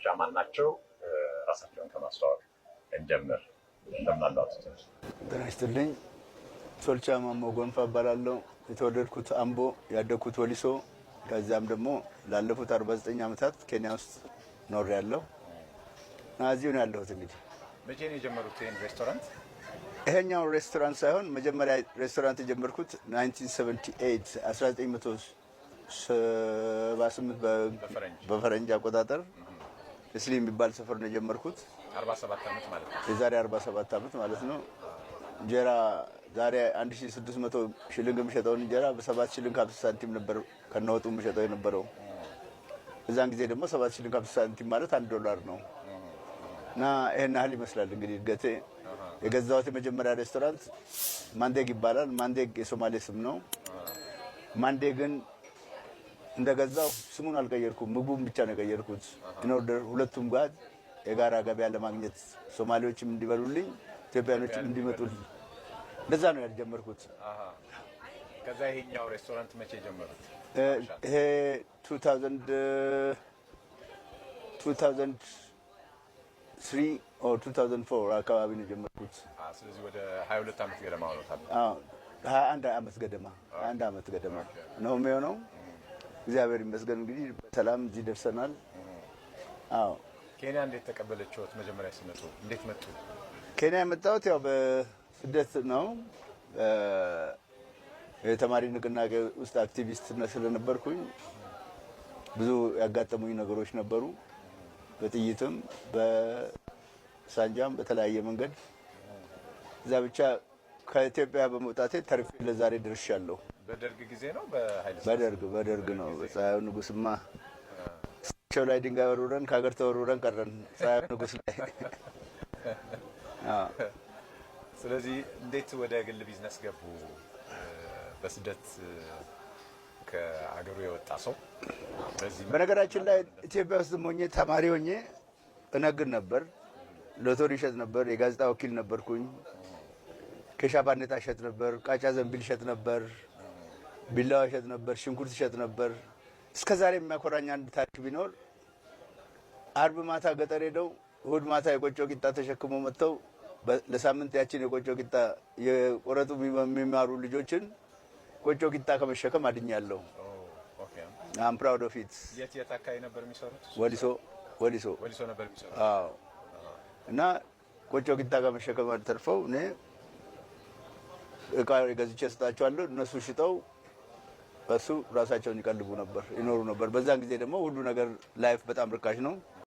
ቶልቻ ማን ናቸው? ራሳቸውን ከማስተዋወቅ እንጀምር። እንደምን አሉ አቶ ቶልቻ? ጤና ይስጥልኝ። ቶልቻ ማሞ ጎንፋ እባላለሁ። የተወለድኩት አምቦ፣ ያደግኩት ወሊሶ፣ ከዚያም ደግሞ ላለፉት 49 ዓመታት ኬንያ ውስጥ ኖሬያለሁ እና እዚሁ ነው ያለሁት። እንግዲህ መቼ ነው የጀመሩት ይህን ሬስቶራንት? ይሄኛው ሬስቶራንት ሳይሆን መጀመሪያ ሬስቶራንት የጀመርኩት 1978፣ 1978 በፈረንጅ። በፈረንጅ አቆጣጠር እስሊ የሚባል ሰፈር ነው የጀመርኩት። 47 ዓመት ማለት ነው። የዛሬ 47 ዓመት ማለት ነው። እንጀራ ዛሬ 1600 ሽልንግ የምሸጠውን እንጀራ በ7 ሽልንግ 50 ሳንቲም ነበር ከነወጡ የምሸጠው የነበረው። እዛን ጊዜ ደግሞ 7 ሽልንግ 50 ሳንቲም ማለት 1 ዶላር ነው። እና ይሄን ያህል ይመስላል እንግዲህ እድገቴ። የገዛሁት የመጀመሪያ ሬስቶራንት ማንዴግ ይባላል። ማንዴግ የሶማሌ ስም ነው። ማንዴግን እንደገዛው ስሙን አልቀየርኩም፣ ምግቡን ብቻ ነው የቀየርኩት። In order ሁለቱም ጋር የጋራ ገበያ ለማግኘት፣ ሶማሌዎችም እንዲበሉልኝ፣ ኢትዮጵያኖችም እንዲመጡልኝ፣ እንደዛ ነው ያልጀመርኩት። ከዛ ይሄኛው ሬስቶራንት መቼ ጀመሩት? ይሄ 2000፣ 2003 or 2004 አካባቢ ነው የጀመርኩት። ስለዚህ ወደ 22 ዓመት ገደማ ሆኖታል። አዎ፣ 21 ዓመት ገደማ፣ 21 ዓመት ገደማ ነው የሚሆነው። እግዚአብሔር ይመስገን እንግዲህ በሰላም እዚህ ደርሰናል። አዎ። ኬንያ እንዴት ተቀበለችዎት? መጀመሪያ ሲመጡ እንዴት መጡ? ኬንያ የመጣሁት ያው በስደት ነው። የተማሪ ንቅናቄ ውስጥ አክቲቪስት ስለነበርኩኝ ብዙ ያጋጠሙኝ ነገሮች ነበሩ። በጥይትም በሳንጃም በተለያየ መንገድ እዛ ብቻ ከኢትዮጵያ በመውጣቴ ተርፌ ለዛሬ ደርሻለሁ። በደርግ ጊዜ ነው፣ በኃይለ ሥላሴ? በደርግ ነው። በፀሐዩ ንጉስማ እሳቸው ላይ ድንጋይ ወርውረን ከሀገር ተወርውረን ቀረን። ፀሐዩ ንጉስ ላይ፣ አዎ። ስለዚህ እንዴት ወደ ግል ቢዝነስ ገቡ? በስደት ከአገሩ የወጣ ሰው በዚህ በነገራችን ላይ ኢትዮጵያ ውስጥ ሆኜ፣ ተማሪ ሆኜ እነግድ ነበር። ሎተሪ እሸጥ ነበር። የጋዜጣ ወኪል ነበርኩኝ። ኬሻ ባርኔጣ እሸጥ ነበር። ቃጫ ዘንቢል እሸጥ ነበር። ቢላዋ እሸጥ ነበር። ሽንኩርት እሸጥ ነበር። እስከ ዛሬ የሚያኮራኝ አንድ ታሪክ ቢኖር አርብ ማታ ገጠር ሄደው እሁድ ማታ የቆጮ ቂጣ ተሸክሞ መጥተው ለሳምንት ያችን የቆጮ ቂጣ የቆረጡ የሚማሩ ልጆችን ቆጮ ቂጣ ከመሸከም አድኛለሁ። I'm proud of it። የት የት አካባቢ ነበር የሚሰሩት? ወሊሶ፣ ወሊሶ። ወሊሶ ነበር የሚሰሩት። አዎ። እና ቆጮ ቂጣ ከመሸከም ተርፈው እኔ እቃ ገዝቼ እሰጣቸዋለሁ። እነሱ ሽጠው በሱ ራሳቸውን ይቀልቡ ነበር፣ ይኖሩ ነበር። በዛን ጊዜ ደግሞ ሁሉ ነገር life በጣም ርካሽ ነው።